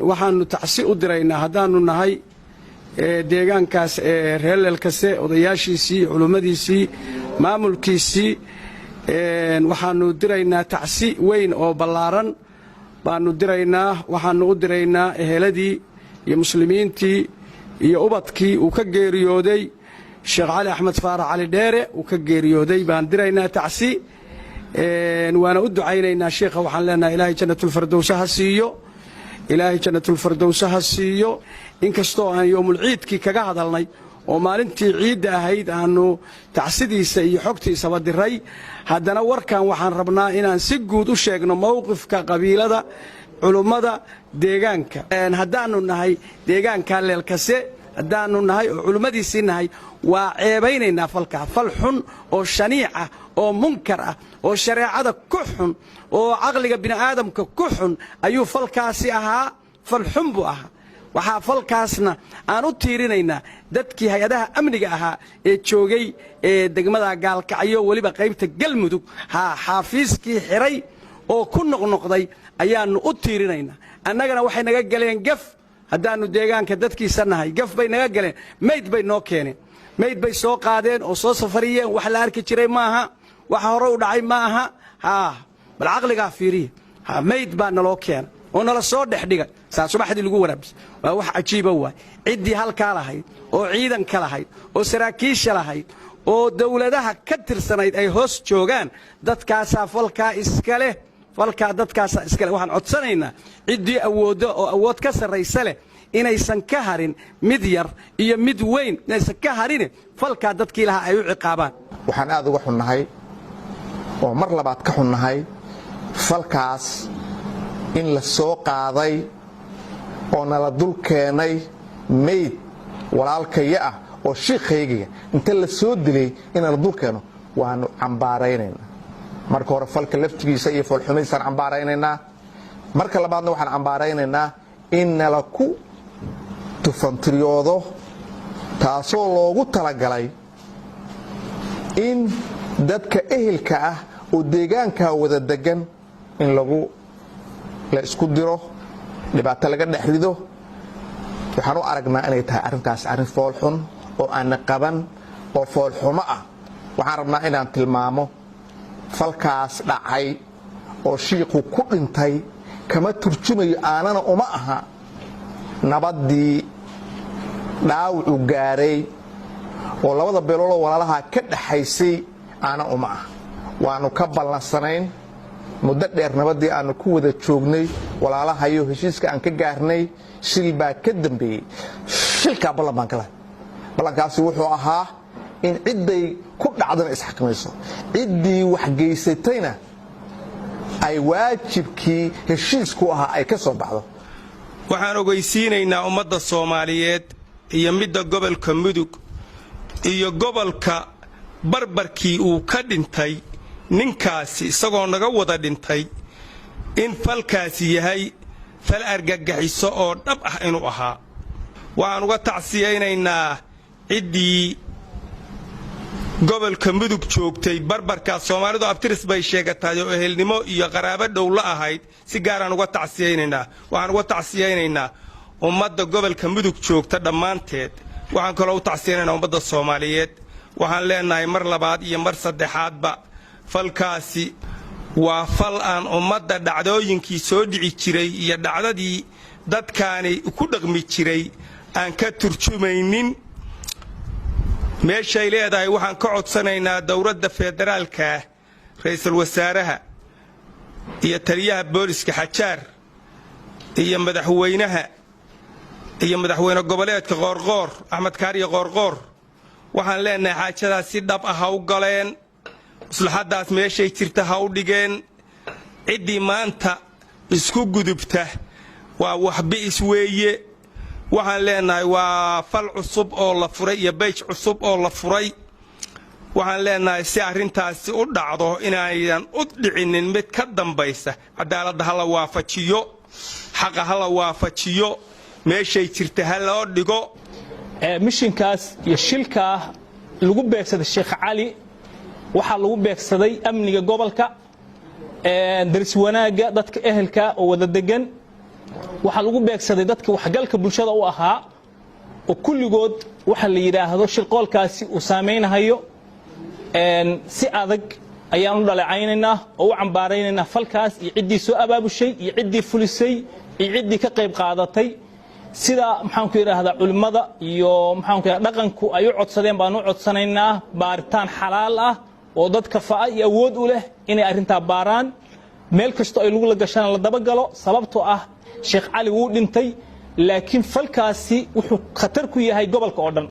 Waxaannu tacsi u diraynaa, haddaannu nahay deegaankaas ee reer Leelkase, odayaashiisii, culummadiisii, maamulkiisii, waxaannu diraynaa tacsi weyn oo ballaaran baannu diraynaa. Waxaannu u diraynaa eheladii iyo muslimiintii iyo ubadkii uu ka geeriyooday Sheekh Cali Axmed Faarax Cali Dheere uu ka geeriyooday baan diraynaa tacsi, waana u ducaynaynaa sheikha. Waxaan leenahay, Ilaahay Jannatulfardowsa ha siiyo, Ilaahay Jannatulfardowsa ha siiyo. Inkastoo aan yoomulciidkii kaga hadalnay oo maalintii ciidda ahayd aannu tacsidiisa iyo xogtiisaba diray, haddana warkan waxaan rabnaa inaan si guud u sheegno mowqifka qabiilada, culummada deegaanka. Haddaannu nahay deegaanka Leelkase, haddaannu nahay oo culummadiisii nahay, waa ceebaynaynaa falkaa. Fal xun oo shaniic ah oo munkar ah oo shareecada ku xun oo caqliga bini'aadamka ku xun ayuu falkaasi ahaa. Fal xun buu ahaa. Waxaa falkaasna aan u tiirinaynaa dadkii hay-adaha amniga ahaa ee joogay ee degmada Gaalkacyo, weliba qaybta Galmudug, haa, xaafiiskii xidhay oo ku noqnoqday ayaannu u tiirinaynaa. Annagana waxay naga galeen gaf. Haddaannu deegaanka dadkiisa nahay, gaf bay naga galeen. Mayd bay noo keeneen, mayd bay soo qaadeen oo soo safariyeen. Wax la arki jiray maaha, waxa hore u dhacay ma aha. Haa, bal caqligaa fiiriya. Mayd baa naloo keena oo nala soo dhex dhigay, saa subaxdii lagu waraabisay. Waa wax cajiiba waay. Ciddii halkaa lahayd oo ciidanka lahayd oo saraakiisha lahayd oo dowladaha ka tirsanayd ay hoos joogaan, dadkaasaa falkaa iska leh. Falkaa dadkaasaa iska leh. Waxaan codsanaynaa ciddii awooddo oo awood ka sarraysa leh inaysan ka harin mid yar iyo mid weyn, inaysan ka harine falkaa dadkii lahaa ay u ciqaabaan. Waxaan aad uga xunnahay oo mar labaad ka xunnahay falkaas in la soo qaaday oo nala dul keenay mayd walaalkaya ah oo shiikhaygiga inta la soo dilay in nala dul keeno. Waanu cambaaraynaynaa marka hore falka laftigiisa iyo foolxumadiisaan cambaaraynaynaa. Marka labaadna waxaan cambaaraynaynaa in nala ku tufantiriyoodo, taasoo loogu talagalay in dadka ehelka ah oo deegaankaa wada degan in lagu la isku diro, dhibaato laga dhex rido. Waxaan u aragnaa inay tahay arrintaas arrin foolxun oo aana qaban oo foolxumo ah. Waxaan rabnaa inaan tilmaamo falkaas dhacay oo shiiqu ku dhintay kama turjumayo, aanana uma aha nabaddii dhaawacu gaaray oo labada beeloodoo walaalaha ka dhaxaysay, aana uma ah. Waannu ka ballansanayn muddo dheer nabaddii aannu ku wada joognay walaalahayo, heshiiska aan ka gaarnay. Shil baa ka dambeeyey shilkaa. Ballan baan ka lahay. Ballankaasi wuxuu ahaa in cidday ku dhacdana isxakamayso, ciddii wax geysatayna ay waajibkii heshiisku ahaa ay ka soo baxdo. Waxaan ogeysiinaynaa ummadda Soomaaliyeed iyo midda gobolka Mudug iyo gobolka barbarkii uu ka dhintay ninkaasi, isagoo naga wada dhintay, in falkaasi yahay fal argagaxiso oo dhab ah inuu ahaa. Waxaan uga tacsiyaynaynaa ciddii gobolka Mudug joogtay barbarkaas. Soomaalidu abtiris bay sheegatahay oo ehelnimo iyo qaraabo dhow la ahayd. Si gaaraan uga tacsiyaynaynaa. Waxaan uga tacsiyaynaynaa ummadda gobolka Mudug joogta dhammaanteed. Waxaan kaloo u tacsiyaynaynaa ummadda Soomaaliyeed. Waxaan leenahay mar labaad iyo mar saddexaadba, falkaasi waa fal aan ummadda dhacdooyinkii soo dhici jiray iyo dhacdadii dadkaani ku dhaqmi jiray aan ka turjumaynin. Meeshay leedahay waxaan ka codsanaynaa dowladda federaalka, ra'iisul wasaaraha iyo taliyaha booliska Xajaar iyo madaxweynaha iyo madaxweyne goboleedka Qoorqoor, Axmed Kaariyo Qoorqoor. Waxaan leenahay, xaajadaas si dhab ah ha u galeen, maslaxaddaas meeshay jirta ha u dhigeen. Ciddii maanta isku gudubta waa waxbi'is weeye. Waxaan leenahay, waa fal cusub oo la furay iyo page cusub oo la furay. Waxaan leenahay, si arrintaasi u dhacdo inaynan u dhicinin mid ka dambaysa, cadaaladda ha la waafajiyo, xaqa ha la waafajiyo, meeshay jirta ha loo dhigo. Mishinkaas iyo shilkaa lagu beegsaday Sheekh Cali waxaa lagu beegsaday amniga gobolka, daris wanaagga dadka ehelka oo wada degan. Waxaa lagu beegsaday dadka waxgalka bulshada u ahaa oo kulligood waxa la yidhaahdo shirqoolkaasi uu saamaynahayo. Si adag ayaan u dhaleecaynaynaa oo u cambaaraynaynaa falkaas iyo ciddii soo abaabushay iyo ciddii fulisay iyo ciddii ka qayb qaadatay. Sida, maxaanku yidhaahdaa, culimmada iyo, maxaanku yidhahdaa, dhaqanku ay u codsadeen baan u codsanaynaa baaritaan xalaal ah oo dadka fa'a iyo awood u leh inay arrintaa baaraan, meel kastoo ay lagula gashana la dabagalo, sababtoo ah Sheekh Cali wuu dhintay, laakiin falkaasi wuxuu khatar ku yahay gobolka oo dhan.